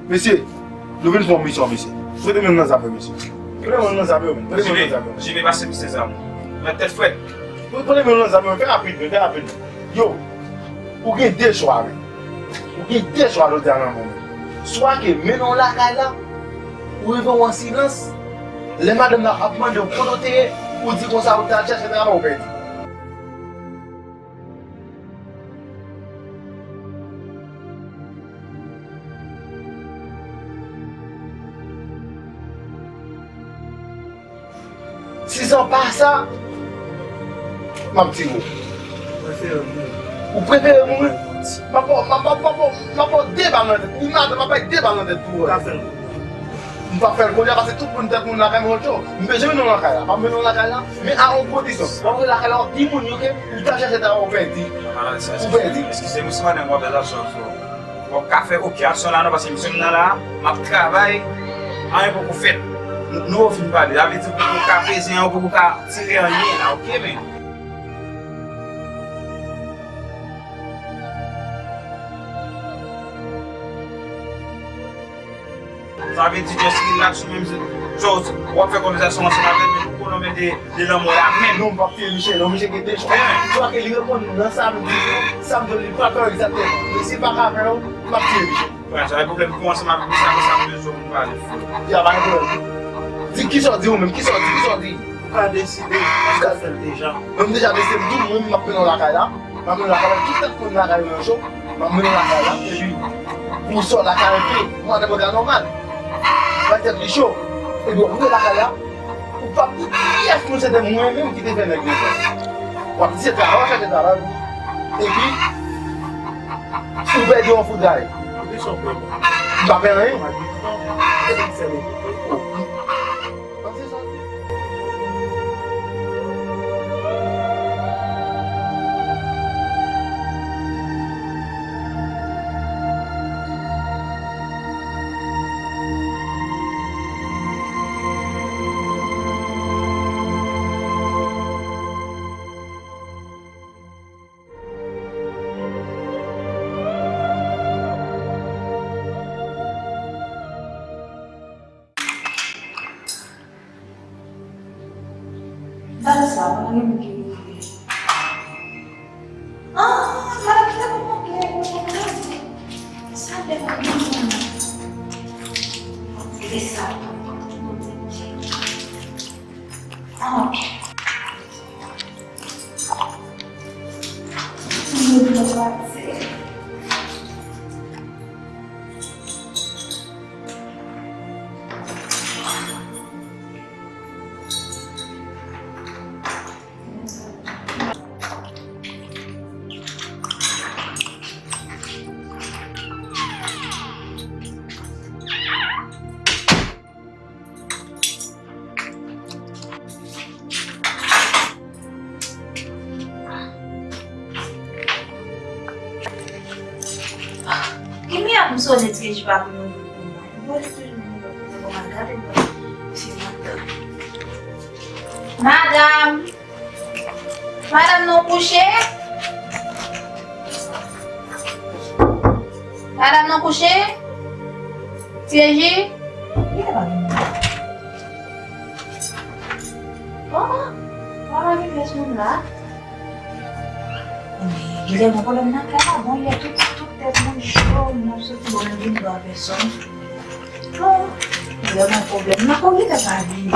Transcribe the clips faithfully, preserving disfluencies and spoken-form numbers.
Mesye, nou vin fè yon misyon, mesye. Pote men nan zam yo, mesye. Pote men nan zam yo, men. Pote men nan zam yo, men. Jimmy, pase misye zam. Mèt tèt frèt. Pote men nan zam yo, men. Fè rapid, men. Fè rapid. Yo, ou gen de chwa, men. Ou gen de chwa jodi a nan men w, men. Swa ke mennen w lakay la, ou rive w an silans. Lè madanm nan ap mande w kote w te ye, ou di konsa ou t al chèche travay, ou pèdi. Si sa pa sa, m ap tire w. Ou prefere mouri? M ap ba w, m ap ba w, m ap ba w, m ap ba w de bal nan tèt. Ni maten, m ap bay de bal nan tèt pou ou. M pa fè l kounye a paske tout moun tèt moun lakay mwen cho. M bezwen mennen w lakay la. M ap mennen w lakay la, men a yon kondisyon. W ap rive lakay la, w ap di moun yo ke ou t al chèche travay, ou pèdi. Ou pèdi. Eskize m, si madanm w ap fè sa, w ap ka fè oke aksyon la non, paske misye m nan la, m ap travay, anyen poko fèt. Nou, nou fin pale, sa vle di poko ka peze anyen, poko ka tire anyen la, oke, men. Sa vle di just relax ou menm, se, so, w ap fè konvèsasyon ansanm avè l, men ou konnen w mete de lanmò la menm. Non, m p ap tiye misye, non, misye gen de chwa. Swa ke li reponn nan sa m di yo, sa m di yo, li pa fè yo egzakteman. Men si l pa ka fè yo, m ap tiye misye. Frè, sa gen pwoblèm pou ansanm avèk misye, apre sa m bezwen w pou pale, frè. Ya, pa gen pwoblèm. Di kisa w di ou menm, kisa w di, kisa w di? Ou ka deside, ou ka fè l deja. Mwen m deja deside, m di w, mwen m ap mennen w lakay la. M ap mennen w lakay la, tout tèt moun lakay mwen yo cho. M ap mennen w lakay la, epi pou w sot lakay la, epi pou madanm mwen ka nòmal. Bay tèt li cho. Epi w ap rive lakay la, ou p ap di pyès moun se te mwen menm ki te fè nèg yo fè. W ap di se travay, w ap chache travay pou, epi ou pèdi w an fout gaye. M pa fè anyen. Bal sa, pa gen moun ki rive. Ah, bal ki te pou monte, pou monte. Sa devan mwen. Gade sa. Ah, ok. Mwen pati. Ki mirak m sonnen ti Eji pa konn ouvri pou mwen? Mwen toujou nan mwen pou mwen gade mwen. Si madanm. Madanm! Madanm, nou kouche? Madanm, nou kouche? Ti Eji? Li te pa vin la. Oh, oh, pa gen pyès moun la. Men, gen de pwoblèm nan kay la. Bon, yè tout, tout tèt moun cho, moun ap soti bò, men vin bò a pèsòn. Oh, gen de pwoblèm nan, konbyen tèt pa vini?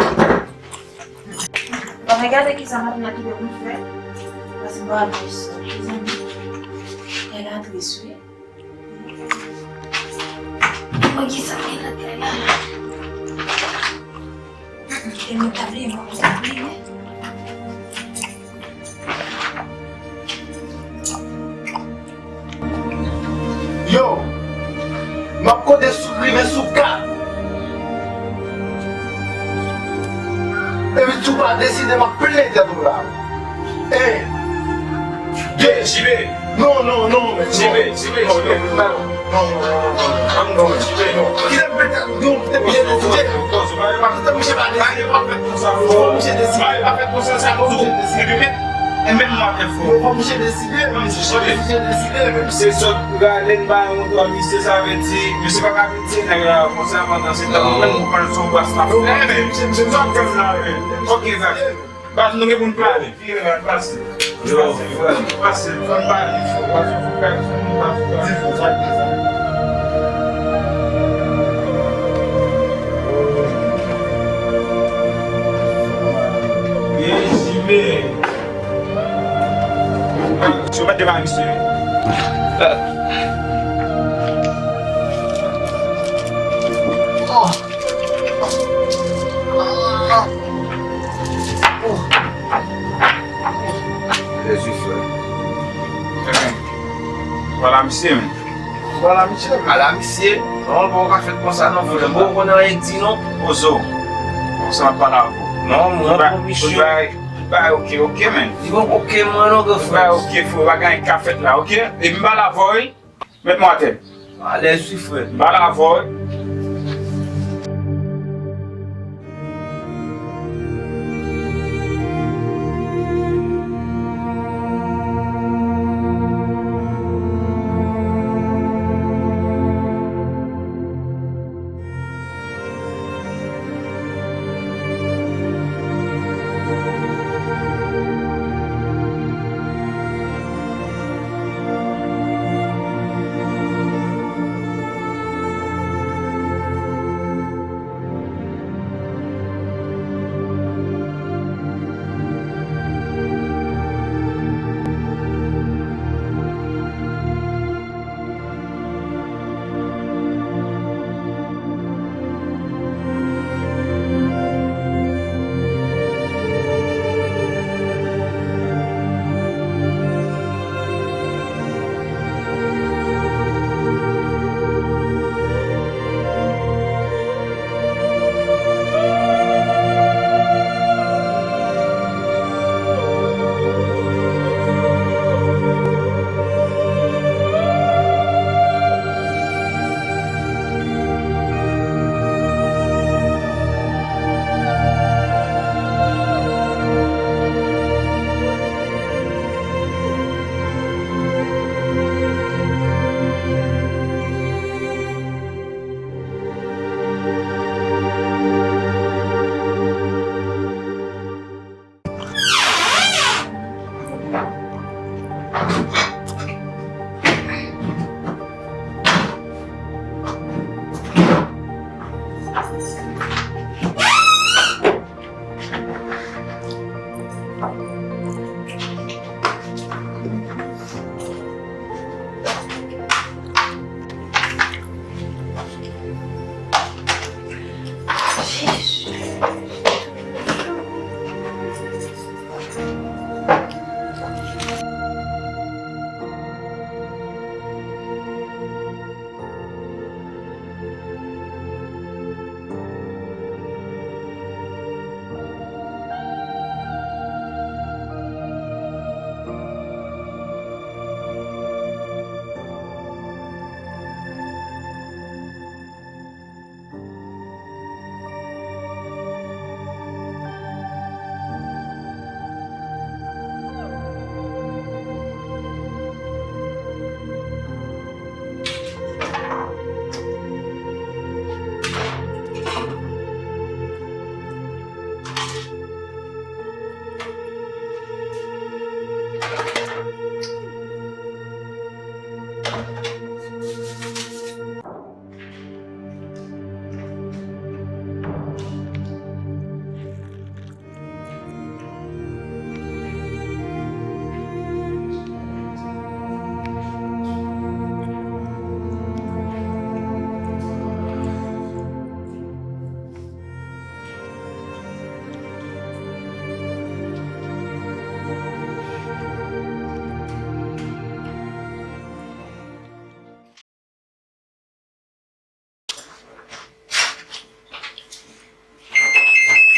Bon, men gade kisa madanm nan kite pou fè. Pase bò a pèsòn, mezanmi. Kay la tris, wi. Mwen, kisa ki nan kay la? E mwen ta bliye, mwen ta bliye. Yo, m ap konte sou rive sou kat. Epi si w pa deside, m ap plen tèt ou la. En, de, Jibe. Non, non, non, men. Jibe, Jibe, Jibe. Non, non, non, non, non, non, non, non, non, Jibe, non. Kite m plen tèt ou, non, kite m plen tèt ou. Kite m plen tèt ou. Misye pa deside, m ap fè konsa. Fò misye deside. Misye deside. E menm mwen te fò. Yo oblije deside, men se chwa misye deside, men. Se sòt rale n ba yon twa misye, sa vle di, misye pa ka vin tiye nèg la konsa pandan se tan, ou menm ou konn se yon bas la. Yo oblije, misye, misye sòt fè m la, men. Ok, sa. Baz, nou gen pou n pale. Vire la, pase. Yo, pase, pase, fò n pale, fò, pase, fò n pale, fò n pale, fò n pale. Rezime. Si w mèt devan misye. Jezi, frè. Vwala misye, men. Vwala misye, men. Ala misye. Non, bon, ou ka fèt konsa, non, frè. Bon, ou konnen anyen k di, non. Ozo. Konsa, m pale avè w. Non, mwen, bon, misye. Tout bagay, tout bagay, ok, ok, men. Li bon, ok, mwen, non, gran frè. Tout bagay, ok, frè, bagay ka fèt la, ok? Epi m pale avè w, wi. Met mwen atè. Alèz wi, frè. M pale avè w, wi.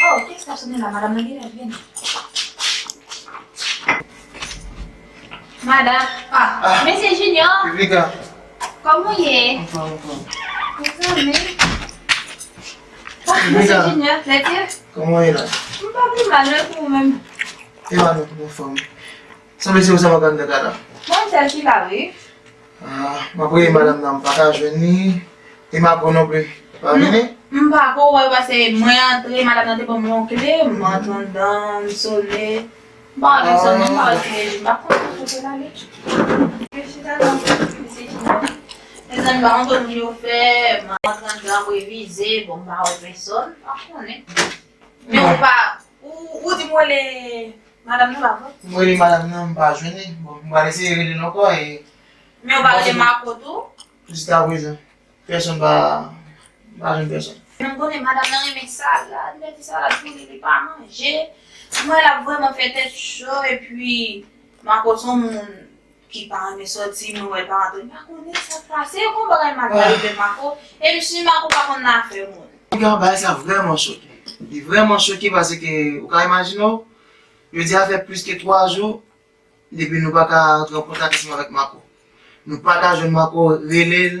Oh, kiyès k ap sonnen la? Madanm nan genlè vini. Madanm. Ah, mesye Junior. Vika. Kòman w ye? Anfòm, anfòm. Mezanmi. Ah, mesye Junior, lè te. Kòman w ye la? M pa pi mal, men pou ou menm? E pa nou, anfòm. Sanble se ou sèlman k anndan kay la. Mwen sèl ki la, wi. Ah, m ap rele madanm nan, m pa ka jwenn li. E Mako non plis pa vini? M pa ko wè, paske mwen antre, madanm nan te ban m yon kle, m antre anndan, m sone. M pa wè pèsòn non, m pa wè T J, m pa konn kote l ale. Yo chita nan, mesye chita. Mezanmi, m pa konn kote moun yo fè, m antre anndan, m revize, bon, m pa wè pèsòn, m pa konnen. Men ou pa, ou, ou di m rele madanm nan, pa vre? M rele madanm nan, m pa jwenn li. Bon, m pral eseye rele l ankò e. Men ou pa rele Mako tou? Jiskaprezan, pèsòn pa, m pa jwenn pèsòn. Men m konnen madanm nan renmen salad, lè di salad pou li, li pa manje. M wè l ap vrèman fè tèt cho, epi Mako se yon moun ki pa renmen sòti, mwen wè l pa rantre. M pa konnen sa k pase, yon bagay mal ka rive Mako. E m si Mako pa konn nan afè moun. Piga bagay sa vrèman choke. Li vrèman choke paske ou ka imajine w, yo di a fè plis ke twa jou depi nou pa ka rantre an kontak ansanm avèk Mako. Nou pa ka jwenn Mako, rele l,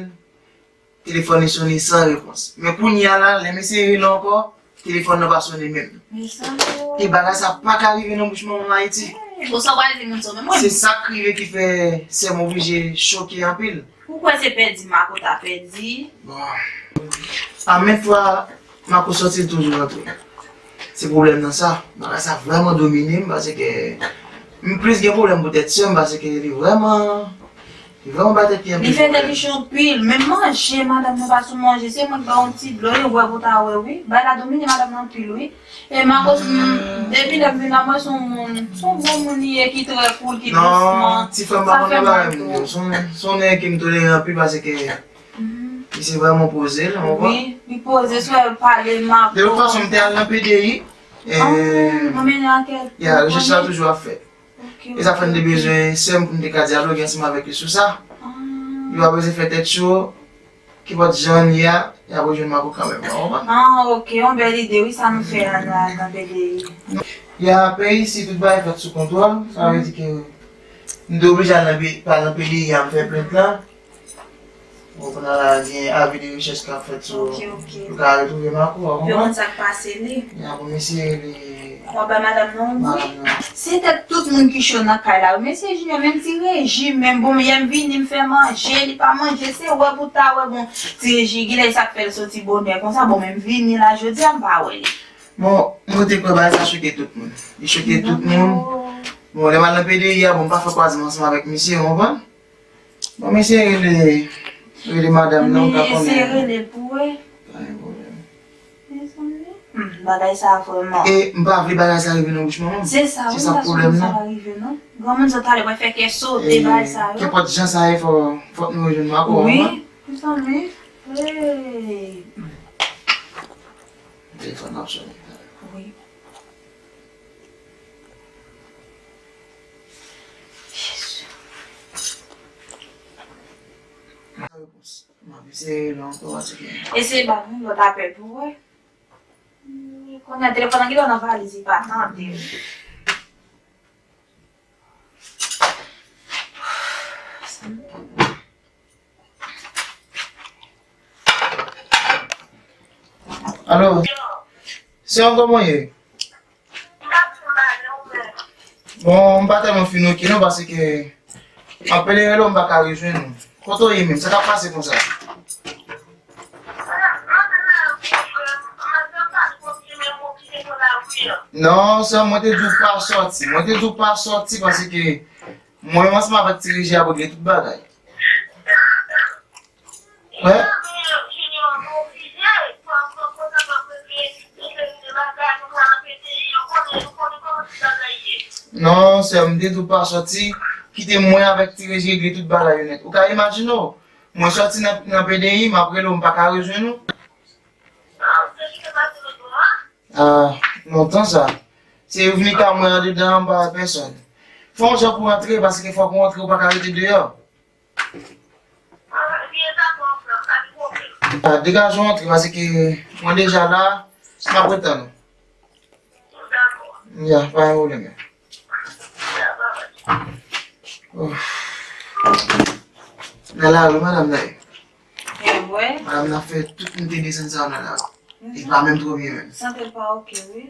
telefòn li sone san repons. Men kounye a la, lè m eseye rele l ankò, telefòn nan pa sone menm. Mezanmi. E bagay sa pa ka rive nan bouch manman Ayiti. Bon, sa w pral di moun sa menm? Se sa k rive ki fè sè m oblije choke anpil. Ou kwè se pèdi Mako ta pèdi? Bon. A menm fwa Mako sòti, l toujou rantre. Se pwoblèm nan sa. Bagay sa vrèman domine m paske m plis gen pwoblèm pou tèt sè m paske li vrèman, li vrèman bay tèt li anpil pwoblèm. Li fè tèt li cho anpil. Menm manje, madanm nan pa sou manje. Se mwen ki ba w yon ti dlo, li wè pou ta wè, wi. Bagay la domine madanm nan anpil, wi. E Mako, depi lè m vin la, mwen se yon moun, se yon bon moun li ye ki trè cool, ki dousman. Non, ti frè m pa konn nan bagay moun yo. Se yon, se yon nèg ke m tolere anpil paske li se vrèman poze l, ou konprann? Wi, li poze, sou wè l pale Mako. De tout fason, m te al nan P D I. Ah, mwen mennen ankèt. Ya, rechèch la toujou ap fèt. E sa fè n te bezwen sè m pou n te ka dyaloge ansanm avèk li sou sa. Li pa bezwen fè tèt cho. Kenpòt jan l ye a, y ap rejwenn Mako kanmenm, ou konprann? Ah, ok, yon bèl ide, wi, sa nou fè a nan, nan P D I. Ya, peyi isi, tout bagay fèt sou kontwòl, sa vle di ke m te oblije al nan, pa nan P D I a, m fè plent la. Bon, kounye a la, gen avi de rechèch k ap fèt sou, pou ka retwouve Mako, ou konprann? Pou yo konn sa k pase li. Ya, pou mesye li. W ap bay madanm nan yon wi. Se tèt tout moun ki cho nan kay la wi. Mesye Junior, menm ti Reji, menm bon, yè m vini, m fè manje, li pa manje, se wè pou ta wè, bon, ti Reji, genlè sa k fè l soti bonè konsa, bon, men m vini la jodi a, m pa wè li. Bon, mwen te kwè bagay sa choke tout moun. Li choke tout moun. Bon, lè m al nan P D I a, bon, m pa fè kwazman ansanm avèk misye, ou konprann? Bon, m eseye rele, rele madanm nan, ou ka konnen. Eseye rele pou wè. Pa gen pwoblèm. Mezanmi. Hmm, bagay sa vrèman. E m pa vle bagay sa rive nan bouch manman m. Se sa, wi, m pa swete sa pa rive, non. Granmoun sa talè mwen fè kè sote bagay sa yo. Kenpòt jan sa ye, fò, fòk nou rejwenn Mako, wi, mezanmi. Hey. Telefòn nan ap sonnen. Wi. Jezi. M ap eseye rele ankò paske. Eseye ba nou lòt apèl pou wè. Kounye a telefòn nan genlè nan valiz, li pa tande. Alo. Sè m, kòman w ye? Bon, m pa tèlman fin oke non, paske m ap pede rele w, m pa ka rejwenn ou. Kote w ye menm? Sa k ap pase konsa? Non, sè m, mwen te di w pa sòti. Mwen te di w pa sòti paske mwen menm ansanm avèk ti Reji ap regle tout bagay. Wè. Non, sè m, m te di w pa sòti, kite mwen avèk ti Reji regle tout bagay yo nèt. Ou ka imajine w, mwen sòti nan, nan P D I, m ap rele w, m pa ka rejwenn ou. Ah, lontan sa. Se ou vini ka mwen andedan an, m pa wè pèsòn. Fè yon jan pou w antre, paske fòk ou antre, ou pa ka rete deyò. Ah, degaje w antre, paske mwen deja la, m ap ret tann ou. Ya, pa gen pwoblèm. Oh. Nan lari madanm nan ye. Evre? Madanm nan fè tout moute desann sa yo nan lari. Li pa menm twò byen menm. Sante l pa oke, wi.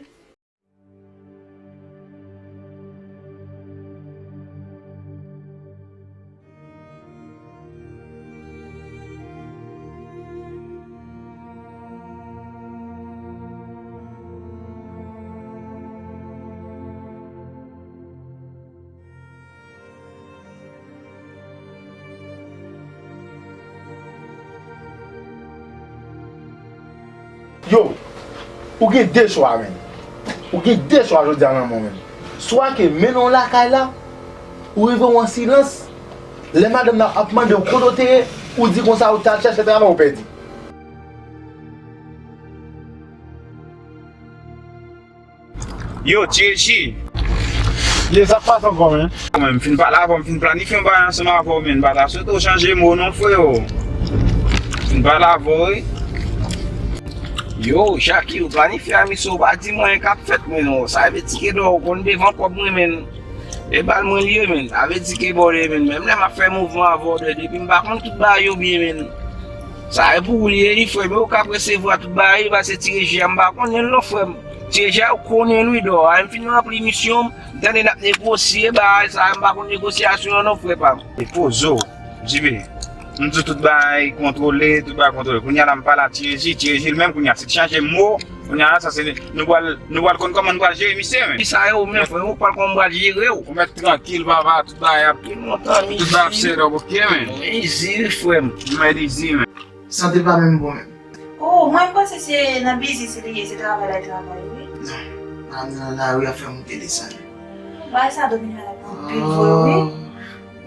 Yo, ou gen de chwa, menn. Ou gen de chwa jodi a nan men w, menn. Swa ke mennen w lakay la, ou rive w an silans. Lè madanm nan ap mande w kote w te ye, ou di konsa ou t al chèche travay, ou pèdi. Yo, Tireji. Ye, sa k pase ankò, menn? Mwen, m fin pale avè w, m fin planifye yon bagay ansanm avè w, menn. M pa ta swete w chanje mo non, freo. M fin pale avè w, wi. Yo, Jaki, ou planifye a misye, ou pa di mwen k ap fèt, menn. Sa vle di ke dò ou konn devan kòb mwen, menn. E bal mwen li ye, menn. Sa vle di ke bò de, menn. Menm lè m ap fè mouvman avè w, de, depi m pa konn tout bagay yo byen, menn. Sa e pou ou li ye, wi, frè m. Ou k ap resevwa tout bagay, paske Tireji a, m pa konnen l non, frè m. Tireji a, ou konnen l, wi, dò. A, m fin ranpli misyon m, m tande n ap negosye bagay sa, m pa konn negosyasyon an non, frè pa m. E poze w, Jibe. M di w tout bagay kontwole, tout bagay kontwole. Kounye a la, m pale a Tireji, Tireji li menm, kounye a, si l chanje mo, kounye a la, sa se, nou pral, nou pral konn kòman nou pral jere misye, men. Ki sa yo, men, frè, ou pral konn pral jere w. Ou mèt trankil, papa, tout bagay ap, tout bagay ap set up, ok, men. Mwen izi, wi, frè m. Mwen izi, men. Sante pa menm bon menm. Oh, mwen panse se nan biznis li ye, se travay la travay, wi. Non, madanm nan nan lari ap fè moute desann. Bagay sa domine la anpil vre, wi.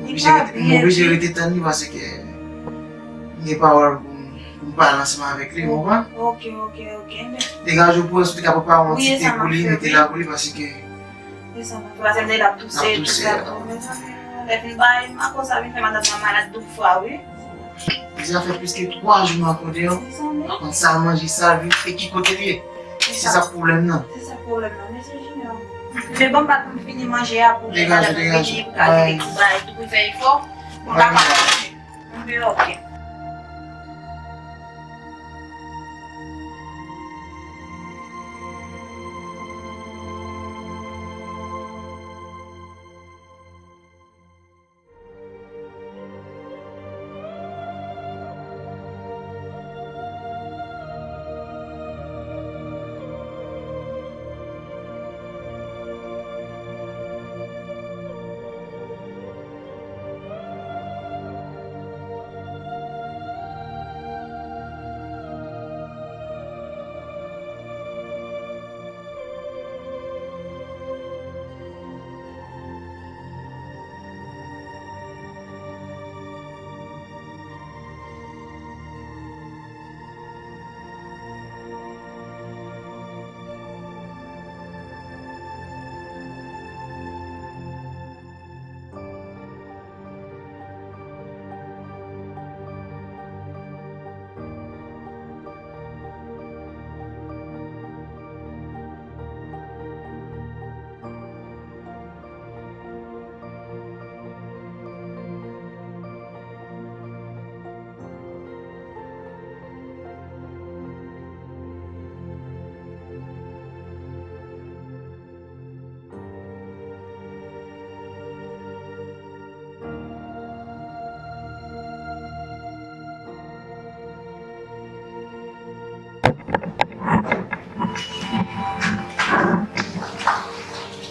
Li pa byen, m oblije rete tann li paske m gen pawòl pou m, pou m pale ansanm avèk li, ou konprann? Ok, ok, ok. Degaje w pou wè si w te ka prepare yon ti te pou li, mete la pou li, paske Mezanmi, twazyèm de l ap touse, tout sa tou. Mezanmi, lè vin bay, m a koz sa vin fè madanm nan malad de fwa, wi. Deja fè plis ke twa jou m ap kote w. Mezanmi. M pa konn sa l manje, sa l bwè, e ki kote l ye. Se sa k pwoblèm nan. Se sa k pwoblèm nan, mesye Junior. Men bon, m pa t konn fini manje a pou madanm nan vini, pou kalkile tout bagay, tou pou fè efò, pou m kapab manje. Mwen oke.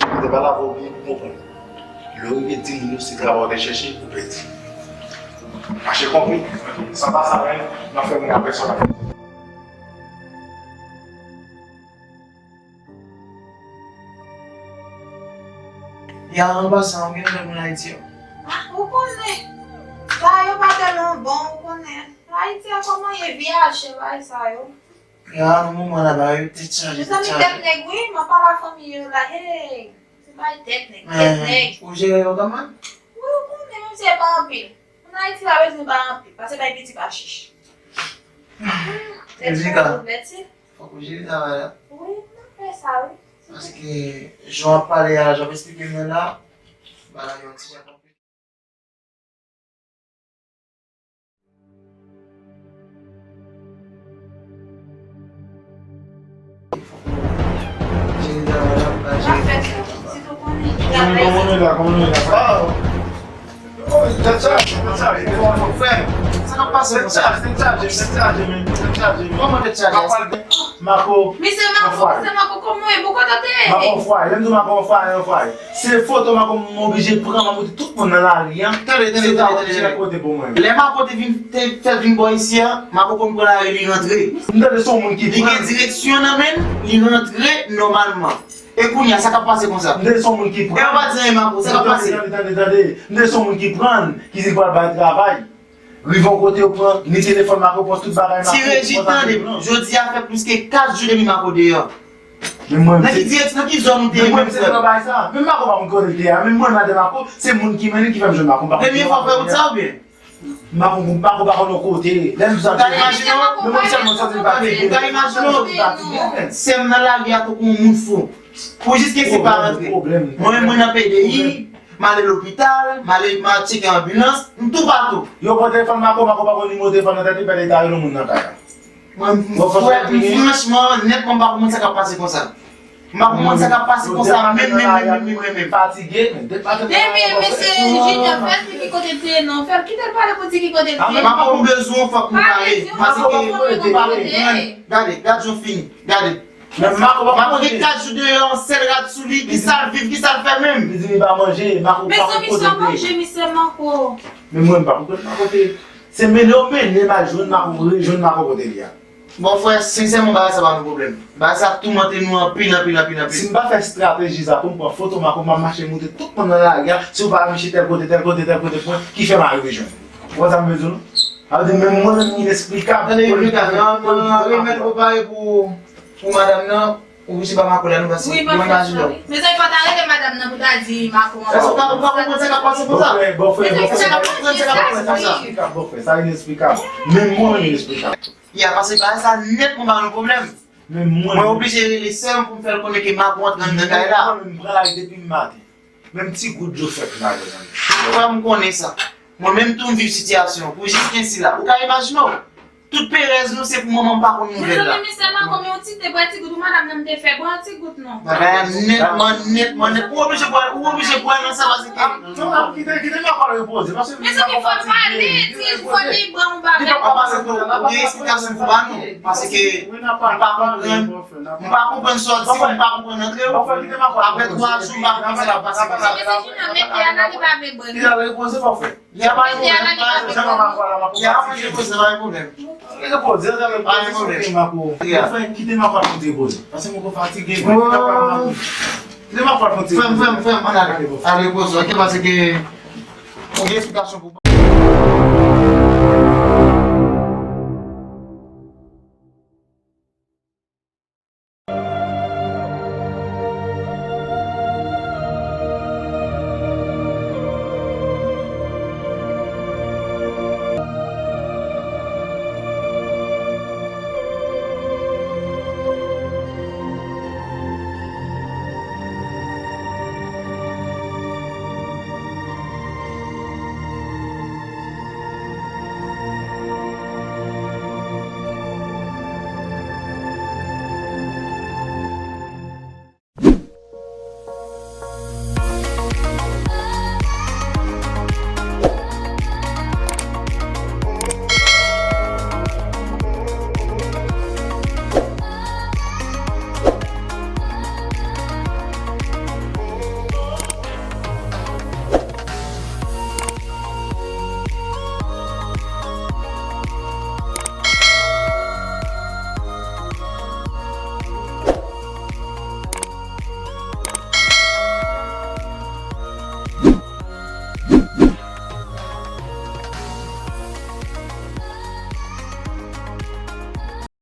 Mwen te pale avè w byen pou konprann. Lè w rive di moun yo se travay w te chèche, ou pèdi. Mache konpli. San pa sa menm, n ap fè moun apre sa w ap fè. Ya, an pasan, ou gen lè moun Ayiti yo? Ah, ou konnen. Sa yo pa tèlman bon, ou konnen. Ayiti a kòman ye, vyaje, bagay sa yo. Ya, nan moman la, bagay yo tèt chaje, tèt chaje. Mezanmi, tèt nèg, wi, m ap pale a fanmi yo la, hey. Se bagay tèt nèg, tèt nèg. Ou jere yo kanmenm? Wi, ou konnen, menm si e pa anpil. Moun Ayiti pa bezwen bay anpil, pase bay piti pa chich. Tèt chaje, mèsi. Fòk ou jere travay la. Wi, m ap fè sa, wi. Paske, jan w ap pale a, jan w ap esplike m nan la, bagay yo ti jan konplike. Jere travay la, m pa jere. Kòman nou ye la, kòman nou ye la? Oh! Oh, tèt chaje, tèt chaje, frè. K ap pase konsa? Tèt chaje, tèt chaje, men, tèt chaje. Kòman tèt chaje? M ap pale de Mako. Misye Mako, misye Mako, kòman w ye? Bò kote w te ye? Mako yon fwaye. Lè m di w Mako yon fwaye, yon fwaye. Se foto Mako m oblije pran, m ap montre tout moun nan lari a. Tande, tande, tande, tande. Lè Mako te vin, te fè vin bò isi a, Mako konn pran lari li rantre. M tande se yon moun ki pran. Li gen direksyon nan men l, li rantre nòmalman. E kounye a, sa k ap pase konsa? M tande se yon moun ki pran. E yo pa di anyen Mako, sa k ap pase? Tande, tande, tande, tande. M tande se yon moun ki pran, ki di l pral bay travay. Rive yon kote, yo pran ni telefòn Mako, pran tout bagay Mako. Ti Reji, tande m. Jodi a fè plis ke kat jou depi Mako deyò. Nan ki direksyon, nan ki zòn ou te ye menm, frè m? Men Mako pa konn kote l te ye a. Men mwen, madan Mako, se moun ki mennen ki fè m jwenn Mako. Premye fwa w fè wout sa oubyen? Mako, Mako pa konn yon kote. Lè m santi. Ou ka imajine w? Men mwen sèlman santi m fatige. Ou ka imajine w? Sè m nan lari a tankou yon moun fou. Pou jis ke se pa rantre. Mwen, mwen nan P D I, m ale lopital, m ale, m al tcheke anbilans, m toupatou. Yo pran telefòn Mako, Mako pa konn nimewo telefòn nan tèt li, pèdi ta rele yon moun nan kay la. Mwen, m, frè m, franchman, nètman, m pa konprann sa k ap pase konsa. M pa konprann sa k ap pase konsa, menm, menm, menm, menm, menm, menm. Fatige, men, de pa tèt. Ebyen, mesye Junior, fè l di ki kote l te ye, non. Fè l kite l pale pou di ki kote l te ye. Mako, m bezwen w, fòk nou pale. Paske m pa konprann. Gade, gade jan w fini. Gade. Men Mako pa konn kote. Mako gen kat jou deyò, yon sèl rad sou li, ki sa l viv, ki sa l fè menm? Li di li pa manje, Mako pa konn kote l te ye. Mezanmi, sa manje, misye Mako. Men mwen, m pa konn kote Mako te ye. Se mennen yo mennen m al jwenn Mako, rejwenn Mako kote l ye a. Bon, frè, sensèman, bagay sa pa yon pwoblèm. Bagay sa ap toumante nou anpil, anpil, anpil, anpil. Si m pa fè estrateji sa pou m pran foto Mako, m ap mache montre tout moun nan lari a, si w pa al mache tèl kote, tèl kote, tèl kote, pwen, ki fè m arive jwenn ou. Ou konn sa m vle di w, non? Sa vle di, menm mwen menm, inesplikab. Tande, Yurika, nan, nan remèd ou pare pou, pou madanm nan, ou vin ba Mako la, nou pase. Wi, m ap fè sa, wi. Mezanmi, fò w ta rele madanm nan pou w ta di Mako ankò. Èske w pa, ou pa konprann sa k ap pase konsa? Bòfrè, bòfrè, bòfrè, bòfrè, sa inesplikab, bòfrè, sa inesplikab. Menm mwen menm inesplikab. Ya, paske bagay sa nètman ba nou pwoblèm. Menm mwen. Mwen oblije rele sè m pou m fè l konnen ke Mako antre anndan kay la. Menm mwen menm, m pran lari depi maten. Menm ti gout dlo fèt m pa bwè zanmi. Frè m konnen sa. Mwen menm tou m viv sitiyasyon. Pou jis gen sila. Ou ka imajine w? Tout perèz nou se pou manman m pa konn nouvèl la. Mezanmi, misye Mako, men yon ti te, bwè ti gout, ou madanm nan m te fè, bwè yon ti gout non. Bagay la nètman, nètman, nèt. Ou oblije bwè, ou oblije bwè nan sa paske. Non, kite, kite Mako al repoze, paske. Mezanmi, fò l pale, ti, fò li ban yon bagay. Li pa pale tou, ou gen esplikasyon pou ba nou, paske m pa konprann. M pa konprann sòti w, m pa konprann antre w. Apre twa jou, m pa konprann sa k ap pase konsa. Mesye Junior, mete a la, li pa vle bwè. Li al repoze, bòfrè. Y a pa gen pwoblèm, pa gen pwoblèm. Y a pa gen pwoblèm, pa gen pwoblèm. Repoze, repoze, pa gen pwoblèm. Mako. Fè kite Mako al fè ti repoze. Paske mwen ko fatige. Kite Mako al fè ti repoze. Frè m, frè m, frè m, ann ale. Al repoze, ok, paske ou gen esplikasyon pou